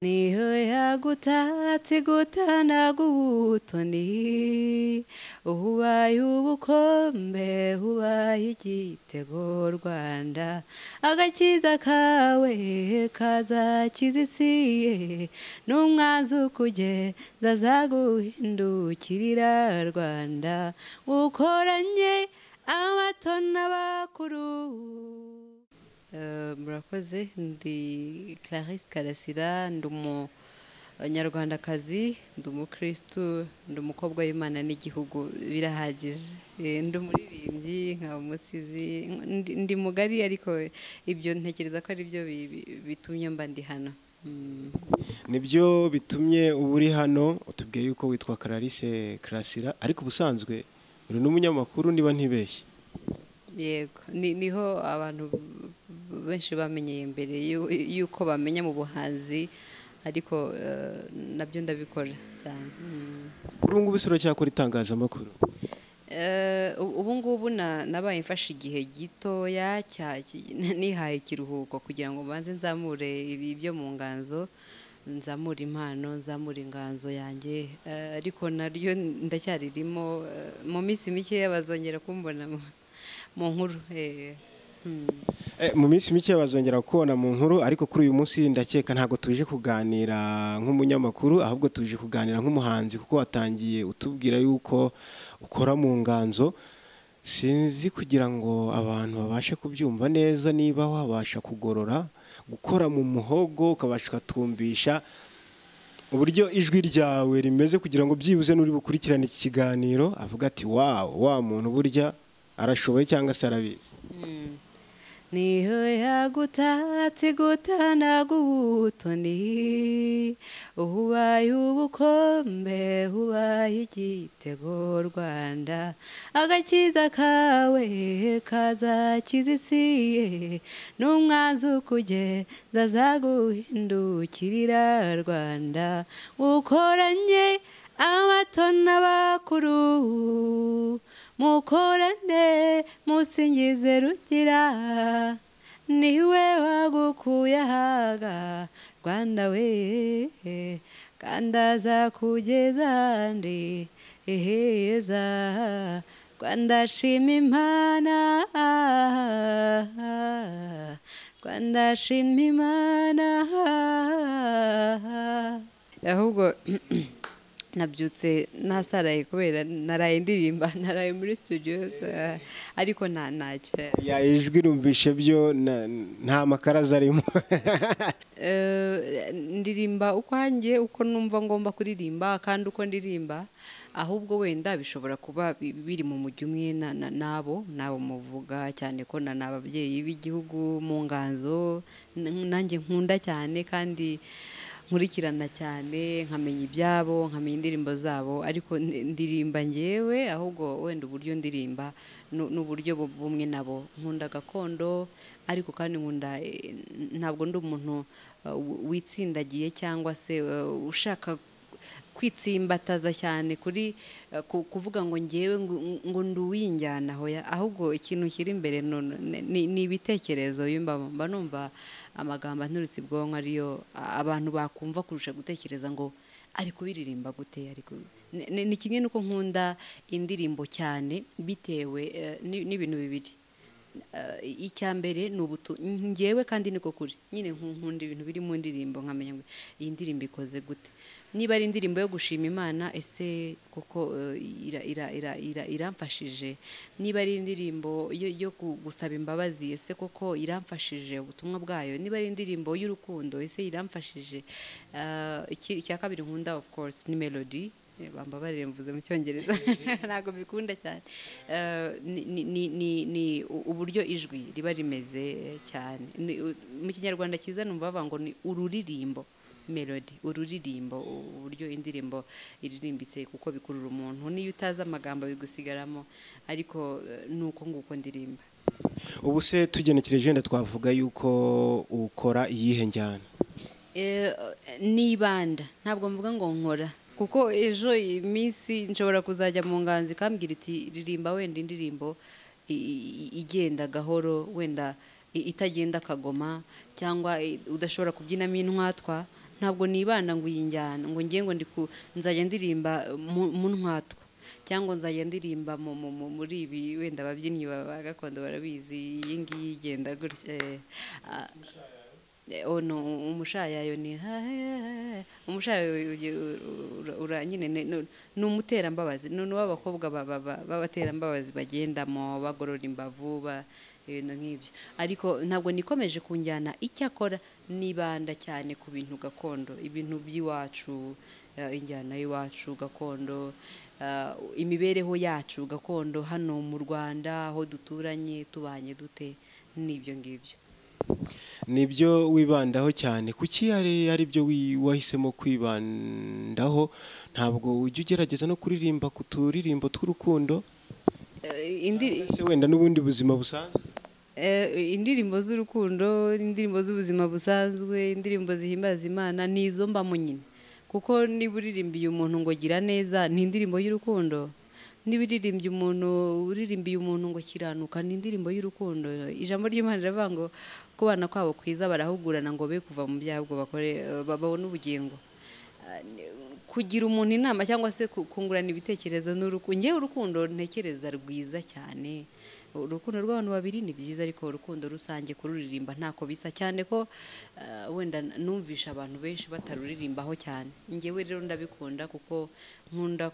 Niho yagutatse gutanaga ubutoni, ubaye ubukombe, ubaye igitego Rwanda. Agakiza kawe kazakiza isi, n'umwanzi ukugeza azaguhindukirira Rwanda. Ukoranye abato n'abakuru. Murakoze, ndi Clarisse Karasira, ndi umunyarwandakazi, ndi umukristu, ndi umukobwa w'Imana n'igihugu, birahagije. Ndi umuririmbyi, nkaba umusizi, ndi mugari, ariko ibyo ntekereza ko ari byo bitumye mba ndi hano. Nibyo bitumye uba uri hano. Utubwiye yuko witwa Clarisse Karasira, ariko ubusanzwe uri n'umunyamakuru niba ntibeshye. Yego, niho abantu benshi bamenyeye mbere yuko bamenya mu buhanzi, ariko nabyo ndabikora cyane. Kuri ubu ngubu uracyakora itangazamakuru? Ubu ngubu nabaye mfashe igihe gitoya, nihaye ikiruhuko kugira ngo mbanze nzamure ibyo mu nganzo, nzamure impano, nzamure inganzo yanjye, ariko naryo ndacyaririmo. Mu minsi mikeya bazongera kumbona mu nkuru. Mu minsi mike bazongera kubona mu nkuru, ariko kuri uyu munsi ndakeka ntabwo tuje kuganira nk'umunyamakuru, ahubwo tuje kuganira nk'umuhanzi, kuko watangiye utubwira yuko ukora mu nganzo. Sinzi, kugira ngo abantu babashe kubyumva neza, niba wabasha kugorora gukora mu muhogo, ukabasha ukatwumvisha uburyo ijwi ryawe rimeze, kugira ngo byibuze n'uri bukurikirane iki kiganiro avuga ati wawu, wa muntu burya arashoboye cyangwa se arabizi. Niho yagutatse gutanaga ubutoni, ubaye ubukombe, ubaye igitego Rwanda. Agakiza kawe kazakiza isi, n'umwanzi ukugeza azaguhindukirira Rwanda. Ukoranye abato n'abakuru, mukorane musingize Rugira, niwe wagukuye ahaga Rwanda we, kandi azakugeza ahandi heza. Rwanda shima Imana, Rwanda shima Imana. Ahubwo nabyutse nasaraye kubera naraye ndirimba, naraye muri studio, ariko nta ntacyo. Ya, ijwi rumvishe byo nta makaraza arimo. Ndirimba ukwanjye, uko numva ngomba kuririmba, kandi uko ndirimba ahubwo wenda bishobora kuba biri mu mujyi umwe nabo muvuga cyane ko na n'ababyeyi b'igihugu mu nganzo, nanjye nkunda cyane kandi nkurikirana cyane, nkamenya ibyabo, nkamenya indirimbo zabo, ariko ndirimba njyewe, ahubwo wenda uburyo ndirimba n'uburyo bumwe nabo. Nkunda gakondo, ariko kandi nkunda, ntabwo ndi umuntu witsindagiye cyangwa se ushaka kwitsimbataza cyane kuri kuvuga ngo ngewe ngo ndi uw'injyana, hoya. Ahubwo ikintu kiri imbere ni ibitekerezo mba numva, amagambo anturutse ibwonko ariyo abantu bakumva kurusha gutekereza ngo ari kubiririmba gute. Ariko ni kimwe n'uko nkunda indirimbo cyane bitewe n'ibintu bibiri. Icya mbere ni ubutu ngewe, kandi niko kuri nyine, nkunda ibintu biri mu ndirimbo, nkamenya ngo iyi ndirimbo ikoze gute. Niba ari indirimbo yo gushima Imana, ese koko iramfashije? Niba ari indirimbo yo gusaba imbabazi, ese koko iramfashije ubutumwa bwayo? Niba ari indirimbo y'urukundo, ese iramfashije? Icya kabiri nkunda, of course, ni melody. Bambabarire mvuze mu Cyongereza, ntabwo bikunda cyane. Ni uburyo ijwi riba rimeze cyane. Mu Kinyarwanda cyiza numva bavuga ngo ni ururirimbo, melody, ururirimbo, uburyo indirimbo iririmbitse, kuko bikurura umuntu, niyo utazi amagambo bigusigaramo, ariko nuko nguko ndirimba. Ubu se tugenekereje wenda twavuga yuko ukora iyihe njyana? Nibanda, ntabwo mvuga ngo nkora, kuko ejo iminsi nshobora kuzajya mu nganzo ikambwira iti ririmba wenda indirimbo igenda gahoro, wenda itagenda akagoma, cyangwa udashobora kubyinamo intwatwa. Ntabwo nibanda ngo iyi njyana ngo ngiye ngo nzajya ndirimba mu ntwatwa, cyangwa nzajya ndirimba muri ibi, wenda ababyinnyi ba gakondo barabizi, iyi ngiyi igenda gutya. Ono umushayayo ni umushayayo nyine ni umuterambabazi, ni uw'abakobwa b'abaterambabazi bagendamo bagorora imbavu, ibintu nk'ibyo. Ariko ntabwo nikomeje kunjyana, icyakora nibanda cyane ku bintu gakondo, ibintu by'iwacu, injyana y'iwacu gakondo, imibereho yacu gakondo hano mu Rwanda, aho duturanye, tubanye dute, n'ibyo ngibyo. Nibyo wibandaho cyane. Kuki ari byo wahisemo kwibandaho? Ntabwo ujya ugerageza no kuririmba ku turirimbo tw'urukundo wenda n'ubundi buzima busanzwe? Indirimbo z'urukundo, indirimbo z'ubuzima busanzwe, indirimbo zihimbaza Imana, nizo mbamo nyine. Kuko niba uririmbiye umuntu ngo gira neza, ni indirimbo y'urukundo. Niba uririmbiye umuntu ngo kiranuka, ni indirimbo y'urukundo. Ijambo ry'Imana riravuga ngo kubana kwabo kwiza barahugurana ngo be kuva mu byago bakore babone ubugingo. Kugira umuntu inama cyangwa se kungurana ibitekerezo n'urukundo. Ngewe urukundo ntekereza rwiza cyane. Urukundo rw'abantu babiri ni byiza, ariko urukundo rusange kururirimba ntako bisa, cyane ko wenda numvisha abantu benshi bataruririmbaho cyane. Ngewe rero ndabikunda kuko nkunda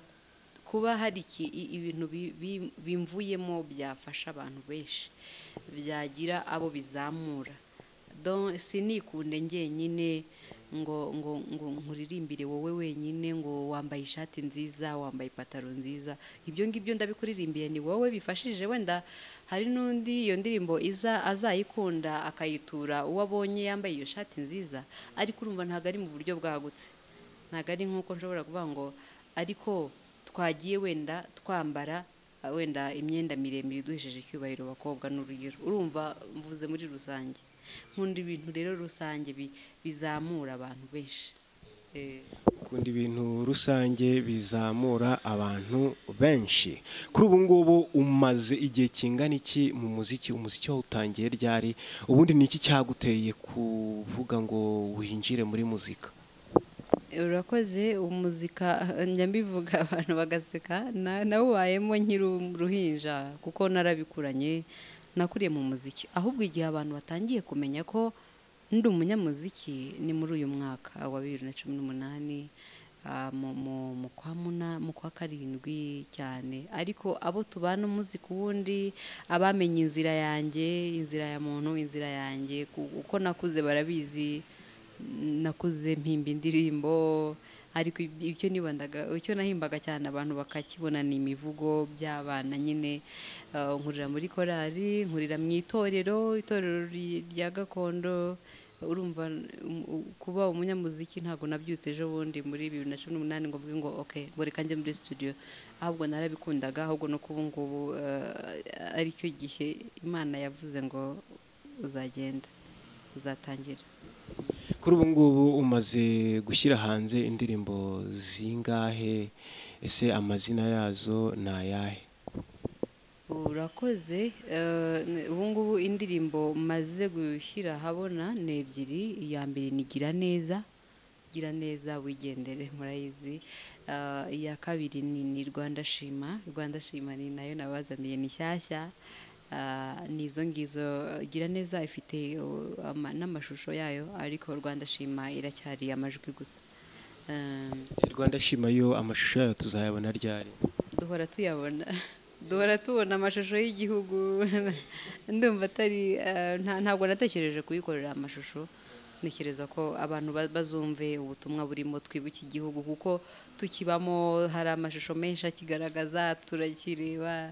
kuba hari ibintu bimvuyemo byafasha abantu benshi, byagira abo bizamura. Sinikunde njyenyine ngo ngo ngo nkuririmbire wowe wenyine ngo wambaye ishati nziza, wambaye ipataro nziza, ibyo ngibyo ndabikuririmbiye ni wowe bifashije. Wenda hari n'undi iyo ndirimbo iza azayikunda akayitura uwo abonye yambaye iyo shati nziza, ariko urumva ntabwo ari mu buryo bwagutse, ntabwo ari nk'uko nshobora kuvuga ngo ariko twagiye wenda twambara wenda imyenda miremire iduhesheje icyubahiro bakobwa n'urugero. Urumva mvuze muri rusange. Nkunda ibintu rero rusange bizamura abantu benshi. Ukunda ibintu rusange bizamura abantu benshi. Kuri ubu ngubu umaze igihe kingana iki mu muziki? Umuziki wawutangiye ryari? Ubundi ni iki cyaguteye kuvuga ngo winjire muri muzika? Urakoze. Umuzika njya mbivuga abantu bagaseka, nawubayemo nkiri uruhinja kuko narabikuranye, nakuriye mu muziki. Ahubwo igihe abantu batangiye kumenya ko ndi umunyamuziki ni muri uyu mwaka wa 2018, mu kwa karindwi cyane. Ariko abo tubana umuziki wundi, abamenye inzira yanjye, inzira ya muntu, inzira yanjye uko nakuze barabizi. Nakuze mpimba indirimbo, ariko icyo nibandaga, icyo nahimbaga cyane abantu bakakibona ni imivugo by'abana nyine. Nkurira muri korali, nkurira mu itorero, itorero rya gakondo. Urumva kuba umunyamuziki ntabwo nabyutse ejo bundi muri 2018 ngo mvuge ngo okay ngo reka njye muri studio, ahubwo narabikundaga. Ahubwo no kubu ngubu aricyo gihe Imana yavuze ngo uzagenda uzatangira. Kuri ubu ngubu umaze gushyira hanze indirimbo zingahe? Ese amazina yazo ni ayahe? Urakoze. Ubu ngubu indirimbo maze gushyira ahabona ni ebyiri. Iya mbere ni Gira Neza, Gira Neza wigendere murayizi. Iya kabiri ni Rwanda Shima. Rwanda Shima ni nayo nabazaniye, ni shyashya. Nizo ngizo. Gira Neza ifite n'amashusho yayo, ariko Rwanda Shima iracyari amajwi gusa. Rwanda Shima yo amashusho yayo tuzayabona ryari? Duhora tuyabona, duhora tubona amashusho y'igihugu. Ndumva atari ntabwo natekereje kuyikorera amashusho, ntekereza ko abantu bazumve ubutumwa burimo, twibuke igihugu kuko tukibamo hari amashusho menshi akigaragaza, turakireba.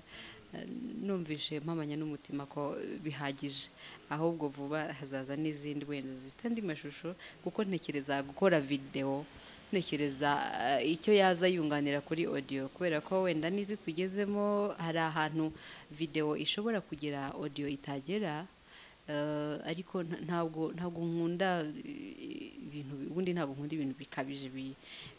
Numvishe mpamanya n'umutima ko bihagije, ahubwo vuba hazaza n'izindi wenda zifite andi mashusho, kuko ntekereza gukora video, ntekereza icyo yaza yunganira kuri audio, kubera ko wenda n'izi tugezemo hari ahantu video ishobora kugera audio itagera. Ariko ntabwo nkunda ibintu, ubundi ntabwo nkunda ibintu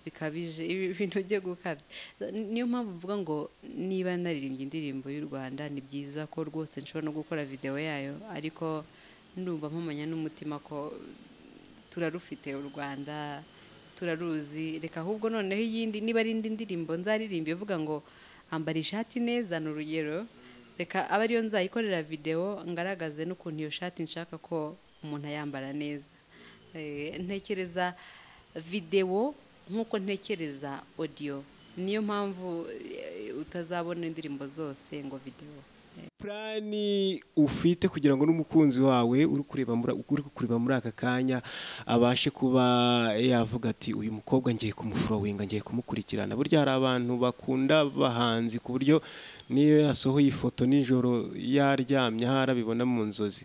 bikabije, ibintu byo gukabya. Niyo mpamvu mvuga ngo niba naririmbye indirimbo y'u Rwanda ni byiza ko rwose nshobora no gukora video yayo, ariko ndumva mpamanya n'umutima ko Turarufite u Rwanda, turaruzi. Reka ahubwo noneho iyindi, niba ari indi ndirimbo nzaririmba ivuga ngo ambara ishati neza, ni urugero, reka abe ariyo nzayikorera videwo, ngaragaze n'ukuntu iyo shati nshaka ko umuntu ayambara neza. Ntekereza videwo nk'uko ntekereza audio, niyo mpamvu utazabona indirimbo zose ngo videwo. Plan ufite kugira ngo n'umukunzi wawe uri kureba muri aka kanya abashe kuba yavuga ati uyu mukobwa ngiye kumufollowinga, ngiye kumukurikirana. Burya hari abantu bakunda abahanzi ku buryo niyo yasohoye ifoto nijoro yaryamye harabibona mu nzozi.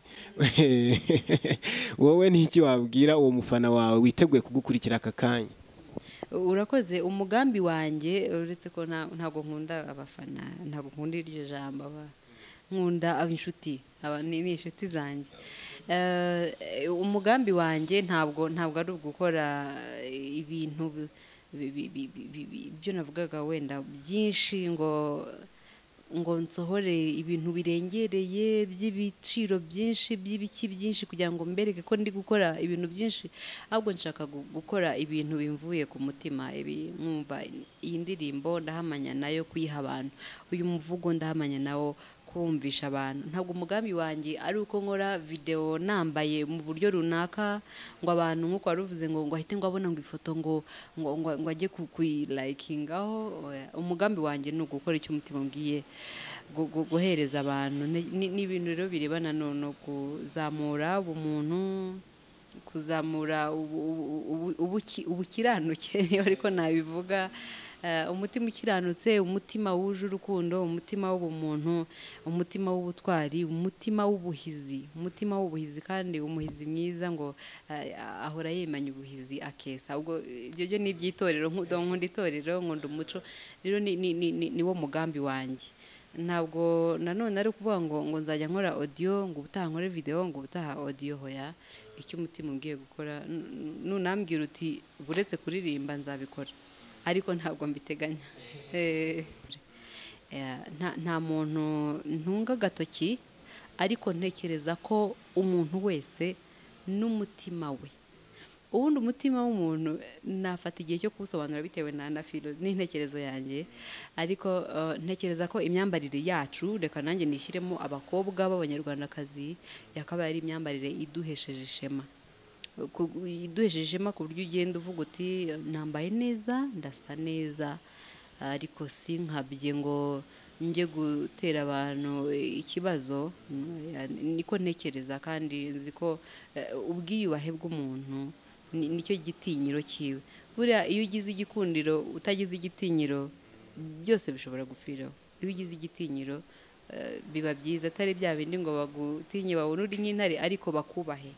Wowe n'iki wabwira uwo mufana wawe witeguye kugukurikira aka kanya? Urakoze. Umugambi wanjye, uretse ko ntabwo nkunda abafana, ntabwo nkunda iryo jambo, nkunda inshuti, ni inshuti zanjye. Umugambi wanjye ntabwo ari ugukora ibintu ibyo navugaga wenda byinshi ngo nsohore ibintu birengereye by'ibiciro byinshi by'ibiki byinshi kugira ngo mbereke ko ndi gukora ibintu byinshi, ahubwo nshaka gukora ibintu bimvuye ku mutima. Ibi nkumva iyi ndirimbo ndahamanya nayo kuyiha abantu, uyu muvugo ndahamanya nawo kumvisha abantu. Ntabwo umugambi wanjye ari uko nkora video nambaye mu buryo runaka ngo abantu, nkuko waruvuze, ngo ahite ngo abona ngo ifoto ngo ngo ajye kuyilayikingaho. Umugambi wanjye ni ugukora icyo umutima umbwiye guhereza abantu. Ni ibintu rero birebana no kuzamura ubumuntu, kuzamura ubukiranuke, ariko nabivuga umutima ukiranutse, umutima wuje urukundo, umutima w'ubumuntu, umutima w'ubutwari, umutima w'ubuhizi, umutima w'ubuhizi. Kandi umuhizi mwiza ngo ahora yemanya ubuhizi akesa. Ubwo ibyo byo ni iby'itorero, nkunda itorero, nkunda umuco. Rero ni wo mugambi wanjye. Ntabwo nanone ari ukuvuga ngo nzajya nkora audio, ngo ubutaha nkore video, ngo ubutaha audio. Hoya, icyo umutima umbwiye gukora, nunambwira uti buretse kuririmba nzabikora, ariko ntabwo mbiteganya. Nta muntu ntunga agatoki, ariko ntekereza ko umuntu wese n'umutima we. Ubundi umutima w'umuntu nafata igihe cyo kuwusobanura bitewe na filo n'intekerezo yanjye, ariko ntekereza ko imyambarire yacu, reka nanjye nishyiremo abakobwa b'abanyarwandakazi, yakabaye ari imyambarire iduhesheje ishema, iduhesheje ishema ku buryo ugenda uvuga uti nambaye neza, ndasa neza, ariko sinkabye ngo njye gutera abantu ikibazo. Niko ntekereza, kandi nzi ko ubwiyubahe bw'umuntu nicyo gitinyiro cyiwe. Buriya iyo ugize igikundiro utagize igitinyiro byose bishobora gupfiraho. Iyo ugize igitinyiro biba byiza, atari bya bindi ngo bagutinye babone uri nk'intare, ariko bakubahe.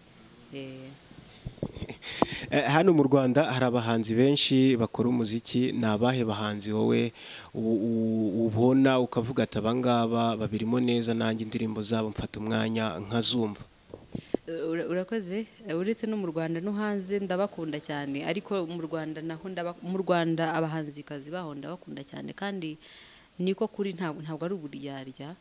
Hano mu Rwanda hari abahanzi benshi bakora umuziki. Ni abahe bahanzi wowe ubona ukavuga ati abangaba babirimo neza, nanjye indirimbo zabo mfata umwanya nkazumva? Urakoze. Uretse no mu Rwanda no hanze ndabakunda cyane, ariko mu Rwanda naho mu Rwanda abahanzikazi baho ndabakunda cyane, kandi niko kuri, ntabwo ari uburyarya.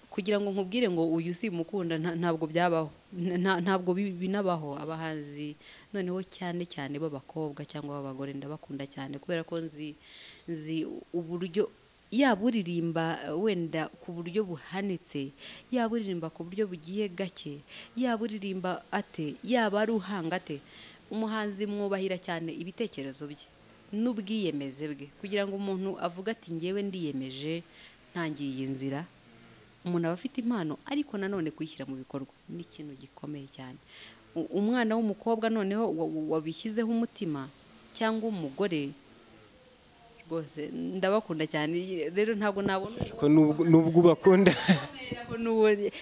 Kugira ngo nkubwire ngo uyu si mukunda, ntabwo byabaho, ntabwo binabaho. Abahanzi noneho cyane cyane b'abakobwa cyangwa b'abagore ndabakunda cyane, kubera ko nzi uburyo yaba uririmba wenda ku buryo buhanitse, yaba uririmba ku buryo bugiye gake, yaba uririmba ate, yaba ari uhanga ate, umuhanzi mwubahira cyane ibitekerezo bye n'ubwiyemeze bwe, kugira ngo umuntu avuge ati ngewe ndiyemeje ntangiye iyi nzira. Umuntu aba afite impano, ariko nanone kuyishyira mu bikorwa ni ikintu gikomeye cyane. Umwana w'umukobwa noneho wabishyizeho umutima, cyangwa umugore, rwose ndabakunda cyane. Rero ntabwo nabona ariko nubwo ubakunda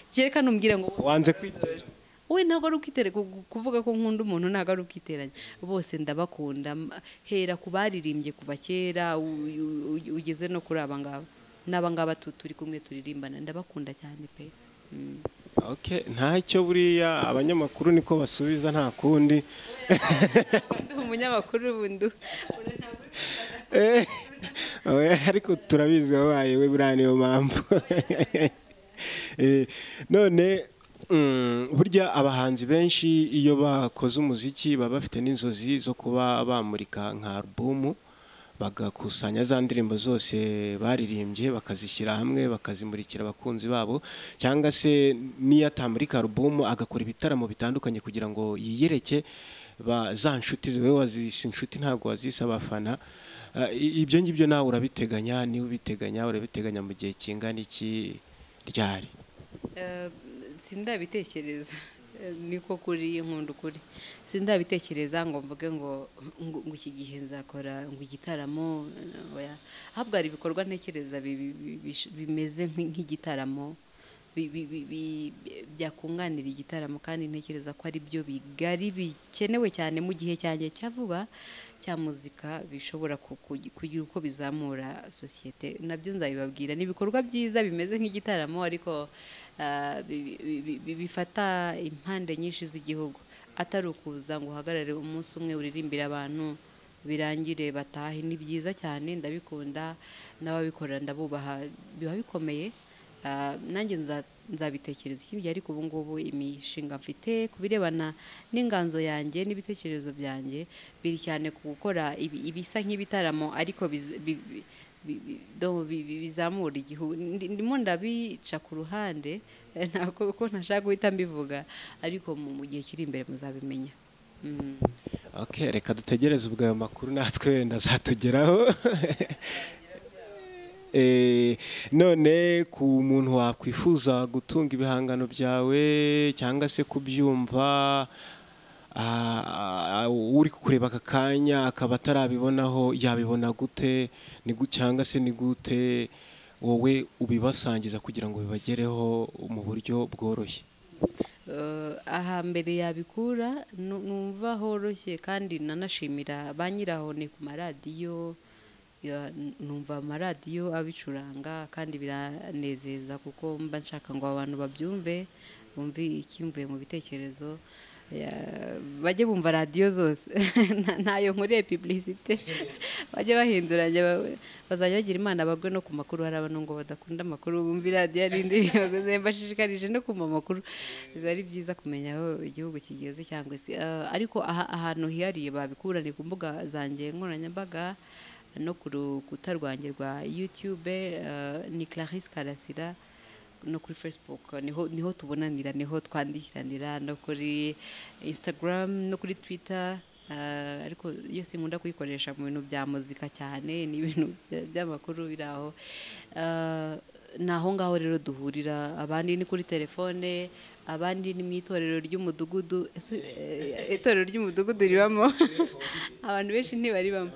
kereka numbwire ngo wanze kwitera, we ntabwo ari ukitereka. Kuvuga ko nkunda umuntu ntabwo ari ukiteranya, bose ndabakunda. Hera ku baririmbye kuva kera ugeze no kuri aba ngaba n'aba ngaba turi kumwe turirimbana, ndabakunda cyane pe. Okay, ntacyo buriya abanyamakuru niko basubiza, nta kundi. Ndi umunyamakuru bundu. Ariko turabizi wabaye we, buriya niyo mpamvu. None Burya abahanzi benshi iyo bakoze umuziki baba bafite n'inzozi zo kuba bamurika nka alubumu, bagakusanya za ndirimbo zose baririmbye bakazishyira hamwe bakazimurikira abakunzi babo, cyangwa se n'iyo atamurika alubumu agakora ibitaramo bitandukanye kugira ngo yiyereke za nshuti ziwe. Wazise inshuti ntabwo wazise abafana. Ibyo ngibyo nawe urabiteganya? Niba ubiteganya, urabiteganya mu gihe kingana iki, ryari? Sindabitekereza, niko kuri, nkunda ukuri. Sindabitekereza ngo mvuge ngo iki gihe nzakora ngo igitaramo, oya. Ahubwo hari ibikorwa ntekereza bimeze nk'igitaramo, byakunganira igitaramo, kandi ntekereza ko ari byo bigari bikenewe cyane mu gihe cyanjye cya vuba cya muzika, bishobora kugira uko bizamura sosiyete. Nabyo nzabibabwira. Ni ibikorwa byiza bimeze nk'igitaramo, ariko bifata impande nyinshi z'igihugu, atari ukuza ngo uhagarare umunsi umwe uririmbire abantu birangire batahe. Ni byiza cyane, ndabikunda, n'ababikora ndabubaha, biba bikomeye. Nanjye nzabitekereza ikindi gihe, ariko ubu ngubu imishinga mfite ku birebana n'inganzo yanjye n'ibitekerezo byanjye biri cyane ku gukora ibisa nk'ibitaramo, ariko bizamura igihugu. Ndimo ndabica ku ruhande, ntabwo ko ntashaka guhita mbivuga, ariko mu gihe kiri imbere muzabimenya. Okay, reka dutegereze ubwo ayo makuru natwe wenda azatugeraho. None ku muntu wakwifuza gutunga ibihangano byawe cyangwa se kubyumva, uri kukureba aka kanya akaba atarabibonaho, yabibona gute? Cyangwa se ni gute wowe ubibasangiza kugira ngo bibagereho mu buryo bworoshye? Aha mbere yabikura numva horoshye, kandi nanashimira ba nyiraho, ni ku maradiyo. Numva amaradiyo abicuranga kandi biranezeza, kuko mba nshaka ngo abantu babyumve, bumve ikimvuye mu bitekerezo. Bajye bumva radiyo zose, ntayo nkoreye publicité, bajye bahinduranya, bazajya bagira Imana bagwe no ku makuru. Hari abantu ngo badakunda amakuru, bumva iradiyo ari indirimbo, mbashishikarije no kumva amakuru, biba ari byiza kumenya aho igihugu kigeze cyangwa se. Ariko ahantu hihariye babikura ni ku mbuga zanjye nkoranyambaga no ku rukuta rwanjye rwa YouTube, ni Clarisse Karasira, no kuri Facebook niho tubonanira, niho twandikiranira, no kuri Instagram no kuri Twitter, ariko yo sinkunda kuyikoresha mu bintu bya muzika cyane, ni ibintu by'amakuru biri aho. Ni aho ngaho rero duhurira, abandi ni kuri telefone, abandi ni mu itorero ry'umudugudu. Ese, itorero ry'umudugudu ribamo abantu benshi? Ntibaribamo,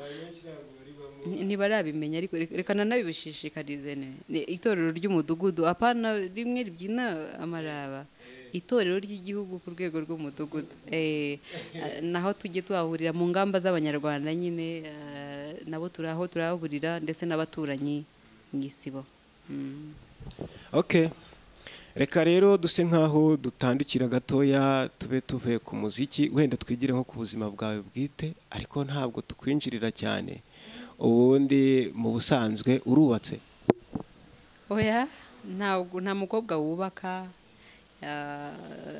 ntibarabimenya, ariko reka nanabibashishikarize. Ni itorero ry'umudugudu, apana rimwe ribyina amaraba, itorero ry'igihugu ku rwego rw'umudugudu. Naho tujye tuhahurira mu ngamba z'Abanyarwanda nyine, nabo turaho turahahurira, ndetse n'abaturanyi mu isibo. Okay. Reka rero duse nkaho dutandukira gatoya, tube tuvuye ku muziki, wenda twigire nko ku buzima bwawe bwite, ariko ntabwo tukwinjirira cyane. Ubundi mu busanzwe urubatse? Oya, ntabwo, nta mukobwa wubaka,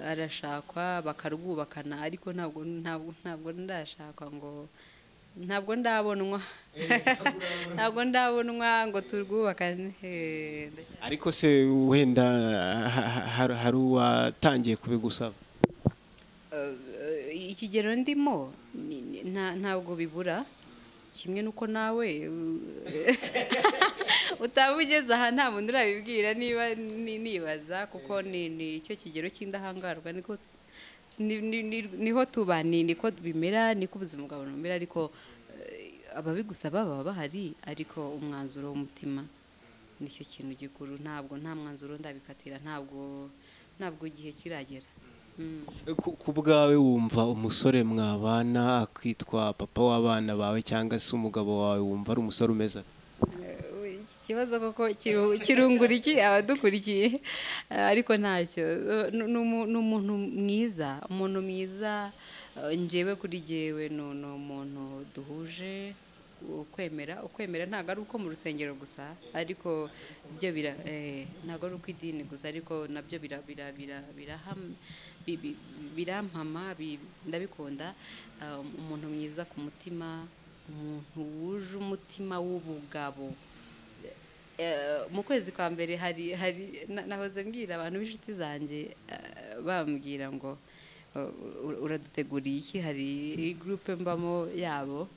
arashakwa bakarwubakana, ariko ntabwo ndashakwa, ngo ntabwo ndabonwa, ntabwo ndabonwa ngo turwubakane. Ariko se wenda hari uwatangiye kubigusaba? Ikigero ndimo ntabwo bibura, kimwe nuko nawe utaba ugeze aha nta muntu urabibwira, niba nibaza kuko ni icyo kigero cy'indahangarwa, niko niho tuba, niko bimera, niko ubuzima bwa muntu bumera, ariko ababigusaba baba bahari, ariko umwanzuro w'umutima nicyo kintu gikuru. Ntabwo nta mwanzuro ndabifatira, ntabwo igihe kiragera. Ku bwawe wumva umusore mwabana akitwa papa w'abana bawe cyangwa se umugabo wawe, wumva ari umusore umeze ate? Iki kibazo koko kirungura iki abadukurikiye, ariko ntacyo. Ni umuntu mwiza, umuntu mwiza. Njyewe kuri jyewe ni umuntu duhuje. ukwemera. Ukwemera ntabwo ari uko mu rusengero gusa, ariko byo bira ntabwo ari uko idini gusa, ariko nabyo birampama, ndabikunda. Umuntu mwiza ku mutima, umuntu wuje umutima w'ubugabo. Mu kwezi kwa mbere hari nahoze mbwira abantu b'inshuti zanjye, bambwira ngo uraduteguriye iki, hari groupe mbamo yabo,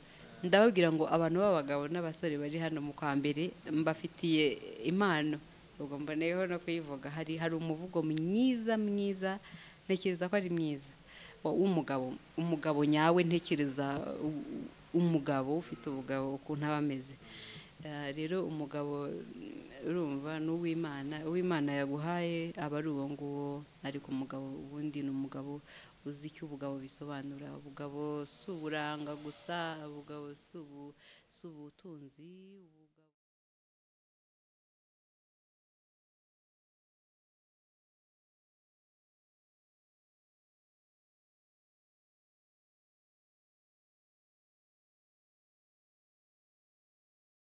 ndababwira ngo abantu b'abagabo n'abasore bari hano mu kwa mbere mbafitiye impano, ubwo mboneyeho no kuyivuga. Hari umuvugo mwiza mwiza, ntekereza ko ari mwiza w'umugabo, umugabo nyawe, ntekereza umugabo ufite ubugabo ukuntu aba ameze. Rero umugabo urumva n'uw'Imana, uw'Imana yaguhaye aba ari uwo nguwo, ariko umugabo ubundi ni umugabo uzi icyo ubugabo bisobanura. Ubugabo si uburanga gusa, ubugabo si ubutunzi.